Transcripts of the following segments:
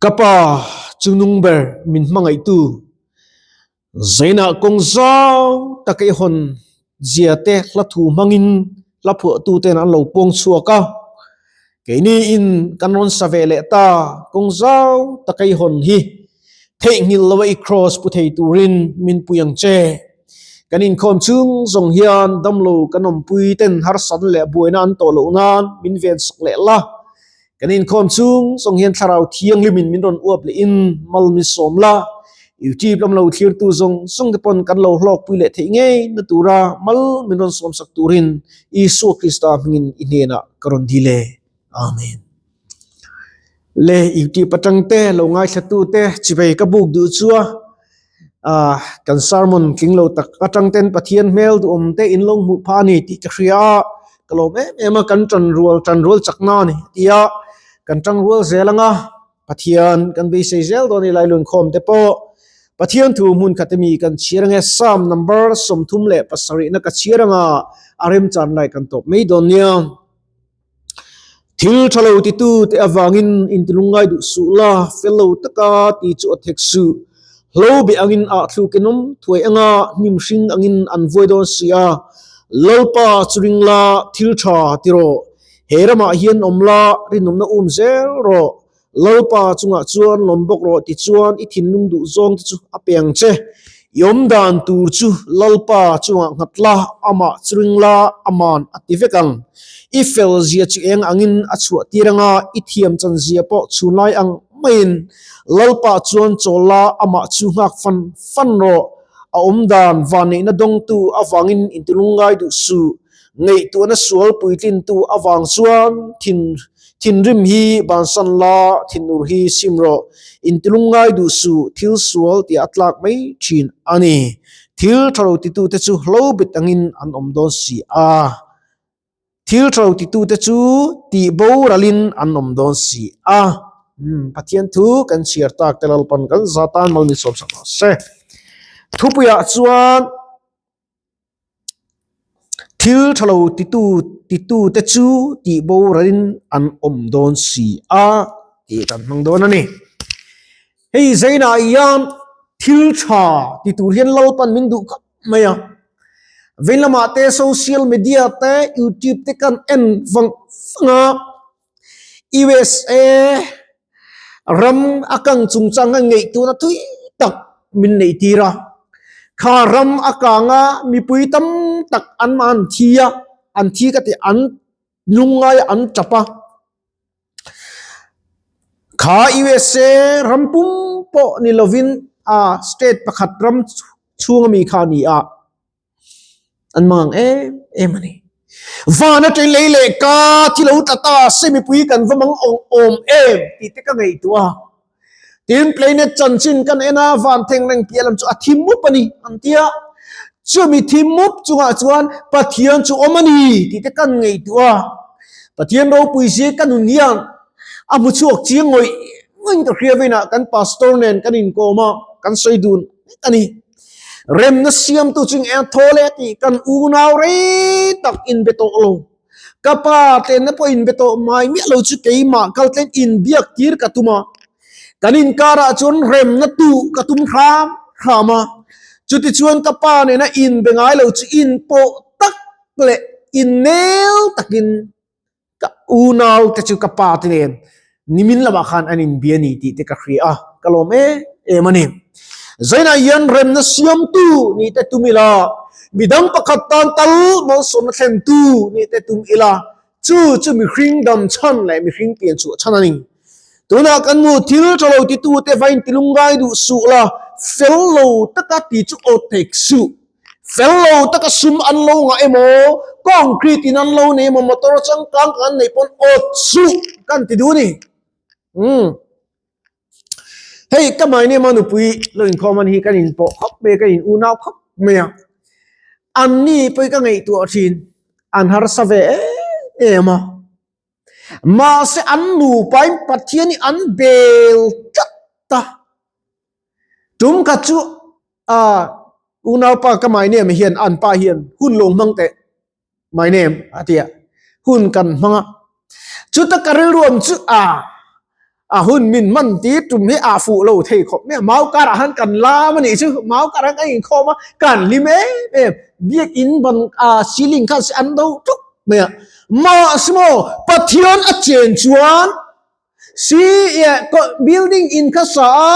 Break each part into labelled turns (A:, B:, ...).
A: Ka pa chungnung ber min hmangaihtu Zainah kawng zau taka i hawn zia te hla thu hmangin hla phuahtu ten an lo pawng chhuak a, keini in kan rawn sa ve leh ta kawng zau taka i hawn hi theihnghilh loa i cross pu thei turin min pui ang che. Kan inkhawm chung zawng hian damlo kan awmpui ten harsat leh buaina an tawh loh nan min ven sak leh la. Kan inkhawm chung zawng hian thlarau thianghlimin min rawn uap leh in mal min sawm la. YouTube lam lo thlirtu zawng zawng te pawn kan lo hlawkpui leh theih ngei na tura mal min rawn sawm sak turin Isua Krista hmingin i hnenah ka rawn dil e. Amen. Le YouTube atang te lo ngaithlatu te chivei ka buk duh chu a ah kan sermon tling lo tak atang ten Pathian hmel duhawm te in lo hmuh phah a ni tih ka hria a ka lawm em em a kan tan rual tan rual chak na a ni a ti a kan tang rual zel ang a Pathian kan beisei zel dawn a ni lai lunkhawm te pawh Pathian thu hmun khat ami kan chhiar ang e Psalm number 37 na ka chhiar ang a a remchan lai kan tawp mai dawn nia. Thil tha lo titu te avangin intilungngai duh suh la, fel lo taka ti chu a thek suh. Hlo be angin ah thluk in awm thuai anga hnim hring angin an vuai dawn si a. Lalpa chu ring la, thil tha ti rawh. He ramah hian awm la, rinawmna um zel rawh. Lalpa chungah chuan lawm bawk rawh tichuan i thinlung duh zawng te chu a pe ang che. I awm dan tur chu Lalpa chungah nghat la, amah chu ring la, aman a ti vek ang. I fel zia chu eng angin a chhuah tir anga i thiam chan zia pawh chhunlai ang maiin Lalpa chuan chawl la, amah chu nghak fan fan rawh. A awm dan vanneihna dawngtu avangin intilungngai duh suh. Ngaihtuahna sual puitlintu avang chuan thin thinrim hi bansan la, thinur hi sim rawh. Intilungngai duh suh, thil sual tih a tlak mai thin a ni. Thil tha lo titute chu hlo bet angin an awm dawn si a. Thil tha lo titute chu tih boralin an awm dawn si a. Pathian thu kan chhiar tak te Lalpan kan za tan mal min sawmsak rawh se. Thupuiah chuan. Thil tha lo titu titu te chu tih boralin an awm dawn si a tih kan hmang dawn a ni. Hei zainah hian thil tha ti tur hian Lalpan min duh khawp mai a. Vei lamah te social media te youtube te kan en vang vang a. USA ram a kang chungchang a ngaihtuahna thui tak min neih tir a, kha ram a kang a mipui tam tak an mah an thi a, an thi ka tih an lungngai a an tap a, kha USA ram pum pawh ni lovin a state pakhat ram chhung ami kha a ni a. An mang em em a ni. Van atang lei leh ka thi lo tla ta se mipui kan va mang awm awm em tih te ka ngaihtuah a. Tin planet chanchin kan en a van theng reng piah lam chu a thi mup a ni an ti a. Chumi thi mup chungah chuan Pathian chu awm a ni tih te kan ngaihtuah a. Pathian ropui zia ka nun hian a hmu chhuak chiang ngawih ngawih in ka hria vein ah kan pastor nen kan inkawm a kan sawi dun a ni. Remna siamtu chu eng thaw leh tih kan unau rei tak inbe tawh lo. Ka pa tlenna pawh inbe tawh mai miah lo chu keimah kal tlen inbiak tir ka tum a. Kan inkarah chuan remna tuh ka tum hram hram a. Chutichuan ka pa nena inbe ngai lo chu inpawh tak leh innel takin Ka unau te chu ka pa te nen nimin lamah khan an inbia ni tih te ka hria a, ka lawm em em a ni. Zainah hian remna siamtu nih te tum ila, midang pakhat tan tal malsawmna thlentu nih te tum ila, chu chu mihring dam chhan leh mihring pian chhuah chhan a ni. Tunah kan hmu thil tha lo titute vain tilungngai duh suh la, fel lo taka ti chu awt thei suh. Fel lo taka sum an lo ngah emaw, concrete in an lo nei emaw, motor changkang kan neih pawn awt suh kan ti duh a ni. Umm. Hei ka my name a nupui lo inkhawm an hi kan inpawh khawp mai a, kan in unau khawp mai a. An ni pawh hi ka ngaihtuah thin, an harsa ve em em a. Mahse an nupain Pathian hi an bel tlat a. Tum khat chu a unaupa ka my name hian an pa hian hun lo hmang teh my name a ti a, hun kan hmang a. Chuta ka rilruam chu a. A hun min man tir tum hi a fuh lo thei khawp mai a, mau karah khan kan lam a nih chu, mau karah khan kan inkhawm a, kan hlim em em, biakin ban ah ceiling khan an do tuk mai a, mahse maw Pathian a chen chuan si building in kha sa a,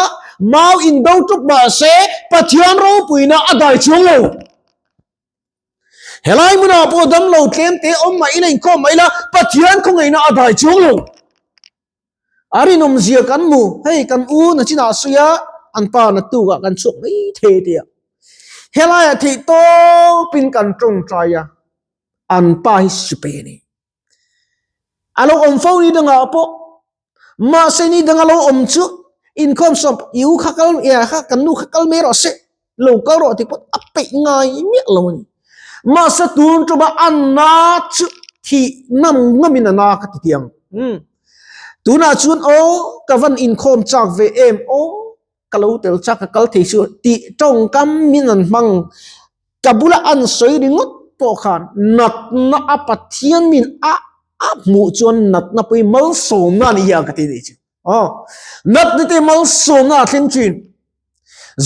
A: mau in do tuk mahse Pathian ropuina a dai chuang lo. Helai hmunah pawh damlo tlem te awm mah ila inkhawm mah ila Pathian khawngaihna a dai chuang lo. A rinawm zia kan hmu, hei kan u na chinah sawi a, an pa na tukah kan chhuak mai thei ti a. Helaiah theih tawpin kan tawngtai a, an pa hi sipai a ni. A lo awm fo ni dangah pawh mahse ni danga lo awm chu inkhawm sawm i u kha kal e kha kan nu kha kal mai rawh se lo kal rawh tih pawh a peih ngai miah lo a ni. Mahse tun tuma a na chu thih ngam ngamin a na ka ti tih ang. Umm tunah chuan aw ka van inkhawm chak ve em aw ka lo tel chak ka kal thei chu tih tawngkam min an hmang ka bula an sawi ringawt pawh khan natna a Pathian min a a hmuh chuan natna pawh hi malsawmna a ni hi a ka ti nih chu aw natna te malsawmna a thleng thin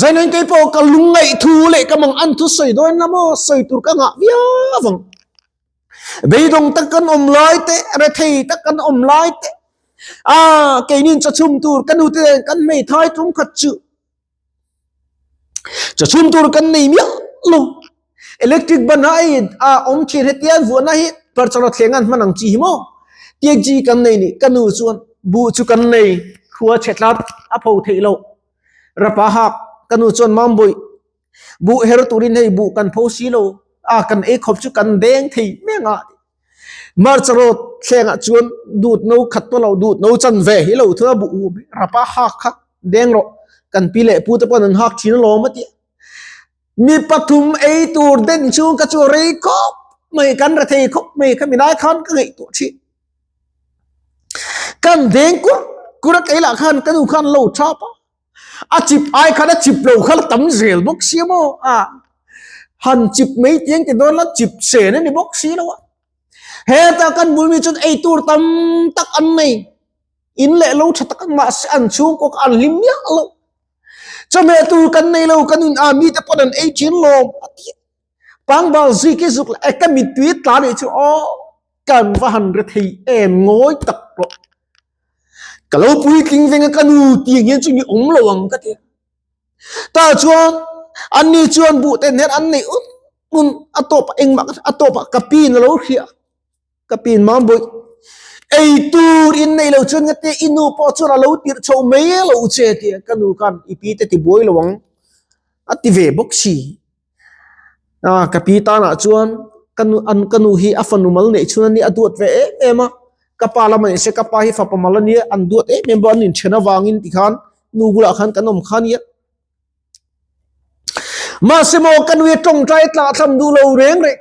A: Zainain kei pawh ka lungngaih thu leh ka mang an thu sawi dawn la maw sawi tur ka ngah viau ang Beidawng tak kan awm lai te, rethei tak kan awm lai te, a keinin chawchhum tur ka nu te nen kan hmeithai tum khat chu chawchhum tur kan nei miah lo. Electric ban a ei a awm thin hetian vuahna hi parchara thleng an hman ang chi hi maw? Tiang chi kan nei ni ka nu chuan buh chu kan nei khua chhe tlat a pho theih loh. Rapa hak ka nu chuan Mambawih Buh her turin hei buh kan pho si lo a, kan ei khawp chu kan deng thei mek a. March rawt thlengah chuan dut no khat pawh lo dut no chan ve hi lo thua buh u rapa hak kha deng rawh kan pi leh pu te pawh an hak thin alawm a tia. Mi pathum ei tur den chhung kha chu rei khawp mai kan ra thei khawp mai kha minai khan ka ngaihtuah thin. Kan deng kur kur a keilah khan ka nu khan lo thap a. A chip ai khan a chip lo kha la tam zel bawk si a maw a han chip mai tiang ti dawn la chip sen a ni bawk si lo a heta kan bul mi chuan ei tur tam tak an nei in leh lo tha tak an mahse an chhungkaw kha an hlim miah lo chawhmeh tur kan nei lo kan in a mite pawn an ei thin lawm a ti a pangbal zui khi zuk la e ka mittui tla nih chu aw kan va han re thei em ngawi tak rawh. Ka lo puitling veng a ka nu tih ang hian chu mi awm lo ang ka ti a. Tah chuan an ni chuan buh te nen an neih un un a tawp ah engmah a tawp ah ka pin a lo hria ka pin mambawi ei tur in nei lo chuan nga te i nu pawh chuan a lo tirh chho mai lo che ti a ka nu khan i pi te ti buai lo ang a ti ve bawk si. A ka pi tanah chuan ka nu an ka nu hi a fanu mal neih chhun a nia a duat ve em em a ka pa lam a ni se ka pa hi fapa mal a nia an duat em em bawk a an inthen avangin tikhan nu bulah khan kan awm kha nia mahse maw ka nu hi tawngtai tlah thlam duh lo reng reng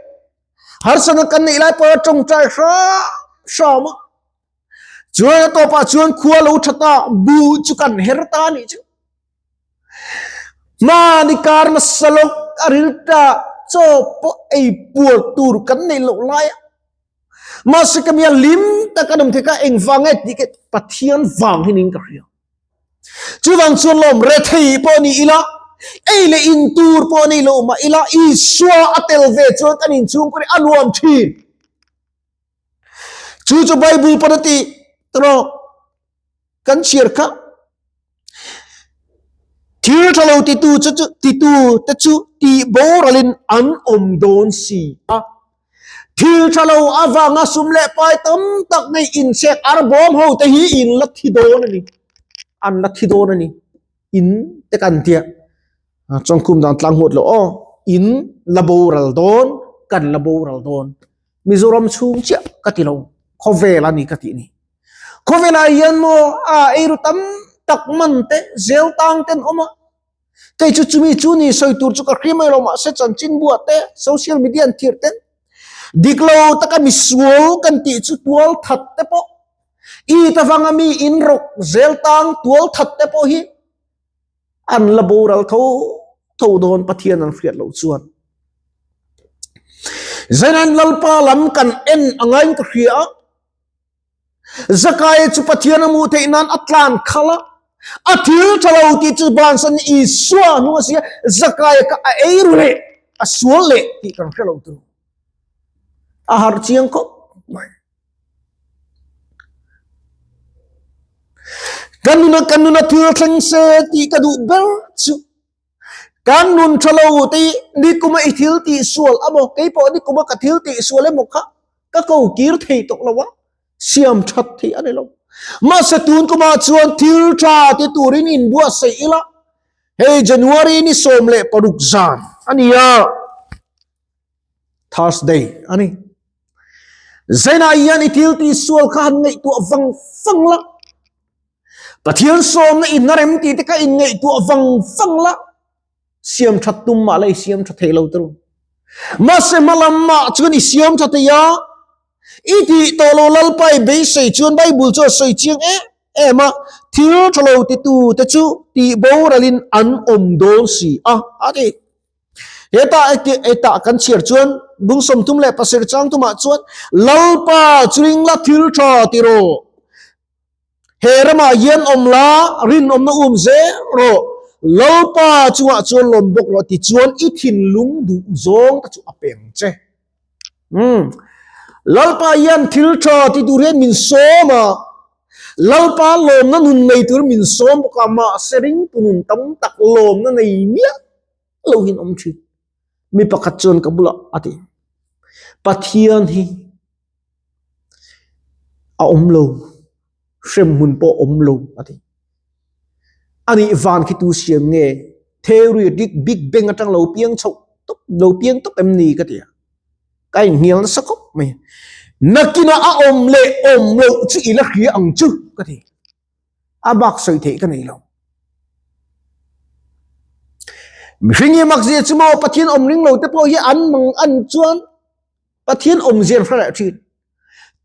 A: harsatna kan neih lai pawh a tawngtai hram hram a chuan a tawpah chuan khua lo tha ta buh chu kan her ta a nih chu. Hmani kar nasa lawk a rilta chaw pawh ei puar tur kan neih loh lai a. Mahse ka mia lim tak an awm thei kha engvang nge tih khi Pathian vang hi niin ka hria. Chuvang chuan lawm rethei pawh ni ila, ei leh in tur pawh nei lo mah ila Isua a tel ve chuan kan inchhungkaw hi a nuam thin. Chu chu Bible pawn a ti tawh. Kan chhiar kha thil tha lo titu chu chu titu te chu tih boralin an awm dawn si a. Thil tha lo avanga sum leh pai tam tak nei inchhek ar bawm ho te hi in la thi dawn a ni. An la thi dawn a ni. In te kan tia chawngkhum dan tlang hmuat lo aw. In la boral dawn, kan la boral dawn. Mizoram chhung chiah ka ti lo, khawvel a ni ka tih ni. Khawvelah hian maw a eiru tam tak man te zel tang ten awm a, kei chu chumi chu ni sawi tur chu ka hria mai lo mahse chanchin buah te social media an thir ten dik lo taka misual kan tih chu tual that te pawh i ta vanga mi in rawk zel tang tual that te pawh hi an la boral tho tho dawn Pathian an hriat loh chuan. Zainan Lalpa lam kan en angain ka hria a. Zakaia chu Pathian a hmuh theih nan a tlan khalh a, a thil tha lo tih chu bansan Isua hnung a si a, Zakaia kha a ei ru leh a sual leh tih kan hre lo tur. A harh chiang khawp mai. Kan nuna kan nuna thil thleng se tih ka duh ber chu kan nun tha lo te nikuma i thil tih sual emaw keipawh nikuma ka thil tih sual emaw kha ka ko kir thei tawh lo a siam that thei a ni lo. Mahse tun kumah chuan thil tha ti turin inbuatsaih ila hei January ni 16 zan a ni a. Thursday a ni. Zainah hian i thil tih sual kha han ngaihtuah vang vang la. Pathian sawmna in a rem tih te kha in ngaihtuah vang vang la. Siam that tum mah la i siam tha thei lo turu. Mahse hmalam mah chuan i siam tha thei a. I tih tawh lo Lalpa i beisei chuan Bible chu a sawi chiang em em a. Thil tha lo titu te chu tih boralin an awm dawn si a a ti. Heta hetah kan chhiar chuan bung 37 chang tumah chuan Lalpa churing la thil tha ti rawh. He ramah hian awm la rinawmna um zel rawh. Lalpa chungah chuan lawm bawk rawh ti chuan i thinlung duh zawng te chu a peng che. Lalpa hian thil tha ti tur hian min sawm a. Lalpa lawmna nun nei tur min sawm bawk a, mahse ringtu nun tam tak lawmna nei miah lo hian awm thin. Mi pakhat chuan ka bulah a ti, Pathian hi a awm lo, hrem hmun pawh awm lo a ti. Ani van khi tu siam nge? Theory dik Big Bang atang lo piang chhoh tawp lo piang tawp em ni ka ti a. Ka inhnial nasa khawp mai. Nakinah a awm leh awm loh chu i la hria ang chu ka ti. A bak sawi theih ka nei lo. Mihring hi mak zia chu maw Pathian awm ring lo te pawh hi an mang an chuan Pathian awm zia hre leh thin.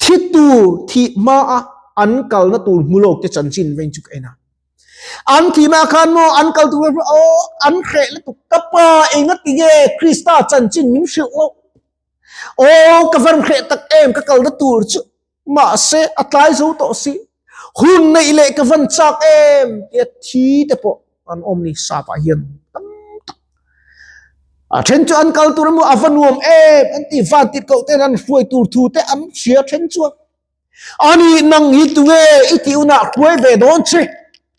A: Thi tur thih hma a an kalna tur hmu lawk te chanchin vein chu ka en a. An thih hma khan maw an kal tur aw an hreh lutuk ka pa engati nge Krista chanchin min hrilh loh. Aw ka van hreh tak em ka kalna tur chu mahse a tlai zo tawh si. Hun neih leh ka van chak em tia thi te pawh an awm ni sap ah hian tam tak. A then chu an kal tur emaw a va nuam em an ti van tirh koh ten an hruai tur thu te an hria then chuan ani nang hi tunge i tih hunah hruai ve dawn che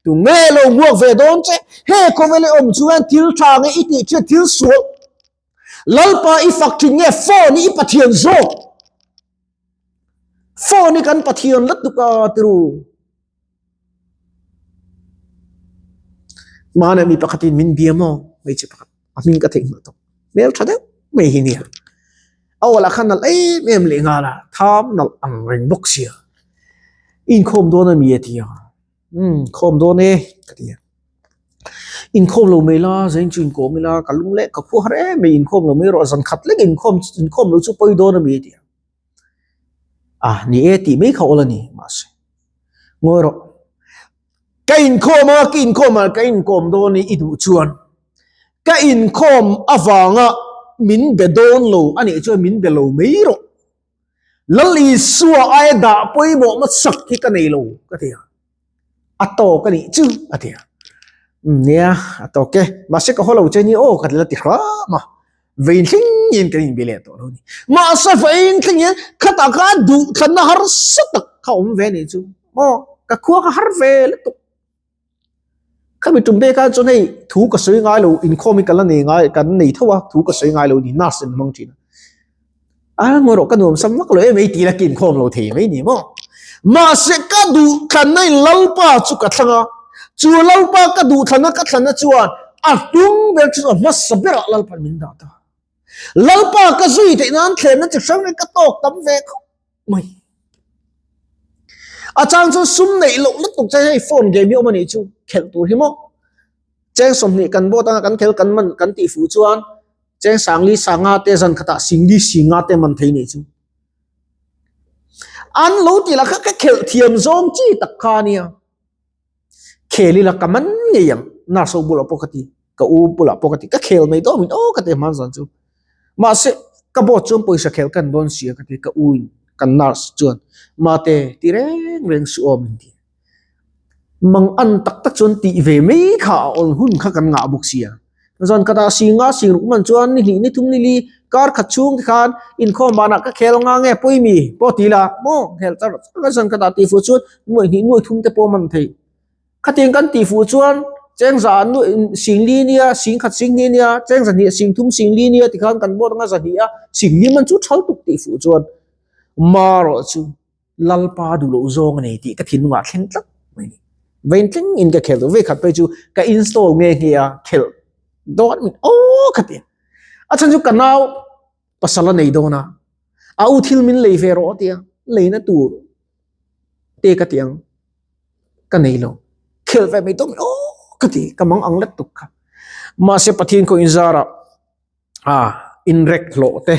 A: tunge lo hmuak ve dawn che he khawvel i awm chuan thil tha nge i tih chuan thil sual Lalpa i fak thin nge phone i Pathian zawk phone i kan Pathian lutuk a tiru Hmanah mi pakhatin min bia maw hmeichhe pakhat a hming ka theihnghilh tawh hmel tha deuh mai hi nia a aw lah khan nalh em em leh nghal a tham nalh ang reng bawk sia inkhawm dawn a mi a ti a umm khawm dawn e ka ti a inkhawm lo mai la zain chu inkawm ila ka lung leh ka khuah har em mai inkhawm lo mai rawh zan khat lek inkhawm inkhawm lo chu pawi dawn a mi a ti a. A ni e tih mai kha awl a ni mahse ngawi rawh ka inkhawm a ka inkhawm a ka inkawm dawn i duh chuan ka inkhawm avanga min be dawn lo a nih chuan min be lo mai rawh Lal Isua aia dah pawimawh hmasak hi ka nei lo ka ti a. A tawk a nih chu a ti a. Nia a tawk e mahse ka haw lo che ni aw ka la ti hram a. Vein thleng hian kan inbe leh tawh lo ni. Mahse vein thleng hian khatah kha duh thlanna harsa tak kha awm ve nih chu. Maw ka khua kha har ve lutuk. Khami tum te khan chuan hei thu ka sawi ngai lo inkhawm hi ka la nei ngai kan nei tho a thu ka sawi ngai lo ni nurse in hmang thin a. A ngawi rawh ka nuam sam vak lo em ei tih la ka inkhawm lo thei mai ni maw. Mahse ka duh thlanna in Lalpa chu ka thlang a, chu Lalpa ka duh thlanna ka thlanna chuan a hnung ber chu a hmasa berah Lalpa'n min dah ta. Lalpa ka zui theih nan thlenna chi hrang hrang ka tawk tam ve khawp mai. A chang chuan sum neih loh lutuk che hei phone game hi awm a nih chu khelh tur hi maw. Cheng 20 kan bawt anga kan khel kan man kan tih fuh chuan cheng sangli sanga te zan khatah singli singa te man thei nih chu. An lo ti la kha ka khelh thiam zawng chi tak kha ania. Khel ila ka man ngei ang nurse ho bulah pawh ka ti ka u bulah pawh ka ti ka khel mai dawn min aw ka ti hman zan chu. Mahse ka boss chuan pawisa khel kan dawn sia ka ti ka u in. Kan nurse chuan mate ti reng reng suh aw min ti. Mang an tak tak chuan tih ve mai kha a awl hun kha kan ngah bawk sia. Zan khatah sing nga sing ruk man chuan ni hnih ni thum ni li kar khat chhung te khan inkhawm banah ka khel nga nge pawi mi pawh ti la maw khel char char a zan khatah tih fuh chuan nuaih hnih nuaih thum te pawh man thei. Khatiang kan tih fuh chuan chengza nuaih sing li nia sing khat sing hnih nia chengza hnih sing thum sing li nia tikhan kan bawt anga zahnih a sing li man chu thal tuk tih fuh chuan marawh chu Lalpa duh loh zawng a nei tih ka thinlungah thleng tlat mai ni. Vain tling in ka khel duh vei khat phei chu ka install nge nge a khelh dawn min aw kha ti. A chhan chu ka nau pasal a nei dawn a, a u thil min lei ve rawh a tia, leina tur te ka ti ang ka nei lo. Khelh ve mai dawn aw ka ti ka mang ang let tuk kha. Mahse Pathian khaw inzarah a inrek hlawh te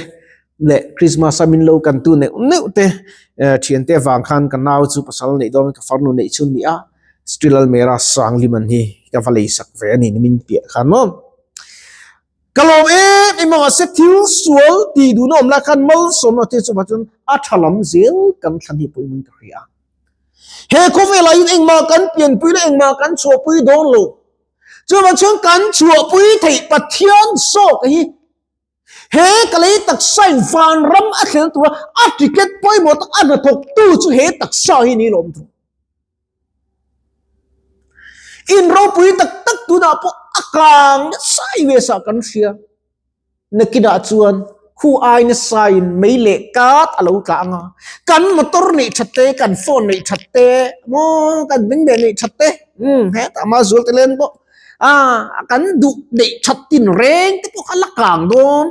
A: leh Christmas a min lo kan tu neuh neuh te thian te avang khan ka nau chu pasal neih dawn ka farnu neih chhun ni a Sri Lalmera Sangliman hi ka va lei sak ve a ni min piah khan maw ka lawm em em a mahse thil sual tih duhna awm lai khan malsawmna te chuvah chuan a tha lam zel kan thlan hi pawimawh in ka hria he khawvelah hian engmah kan pianpui leh engmah kan chhuahpui dawn lo. Chuvang chuan kan chhuahpui theih Pathian zawk hi he ka lei taksa in vanram a thlen tura a ticket pawimawh tak a hnathawk tu chu he taksa hi ni lawm thung. In ropui tak tak tunah pawh a kang nasa US ah kan hria. Nakinah chuan khu ai nasain mei leh kat a lo tla ang a, kan motor neih that te, kan phone neih that te, maw kan bengbeh neih that te, umm hetah mah zual te len pawh ah kan duh neih that tin reng te pawh kha la kang dawn.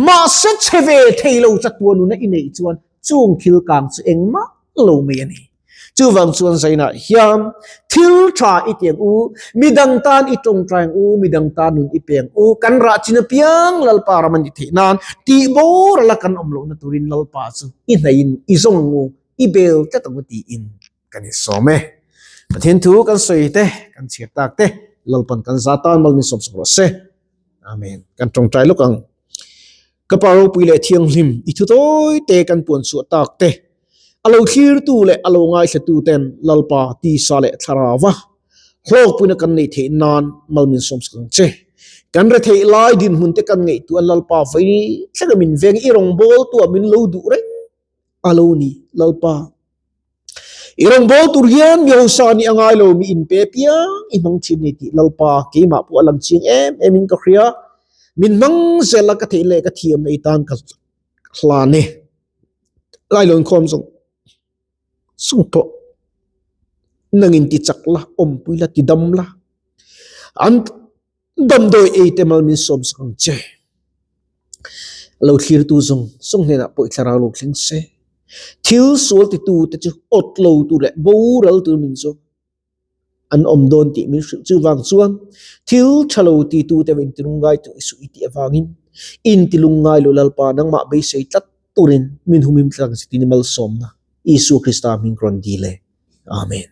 A: Mahse chhe ve thei lo chatuan nuna i neih chuan chung thil kang chu engmah lo mai a ni. Chuvang chuan Zainah hian thil tha i tiang u, midang tan i tawngtai ang u, midang tan nun i peng u, kan rah chin apiang Lalpa ram a ni theih nan tih boral a kan awm lohna turin Lalpa chu i hnaihin i zawng ang u, i bel tlat ang u tiin kan insawm e. Pathian thu kan sawi te, kan chhiar tak te, Lalpan kan za tan mal min sawmsak rawh se. Amen. Kan tawngtai lawk ang. Ka pa ropui leh thianghlim i thu tawi te kan puan chhuah tak te, a lo thlirtu leh a lo ngaithlatu ten Lalpa tisa leh thlarauva hlawkpuina kan neih theih nan mal min sawmsak ang che. Kan retheih lai dinhmun te kan ngaihtuah Lalpa vawi thlenga min veng i rawngbawltuah min lo duh reng a lo ni Lalpa. I rawngbâwl tur hian mi hausa nih a ngai lo, mi inpe piang i hmang thin ni tih Lalpa keimah pawh a lang chiang em em in ka hria. Min hmang zel a ka theih leh ka thiam na i tan ka hlan e. Lailawn khawm zawng zawng pawh nangin ti chak la, awmpui la, ti dam la. An Damdawi ei te mal min sawm sak ang che. Lo thlirtu zawng zawng hnenah pawh i thlarau lo thleng se. Thil sual titu te chu awt lo tur leh boral tur min zawng an awm dawn tih min hrilh. Chuvang chuan thil tha lo titu te intilungngai tur i suh i tih avangin intilungngai lo Lalpa nangmah beisei tlat turin min humhim tlat ang che tih ni malsawmna Isua Krista hming rawn dil e. Amen.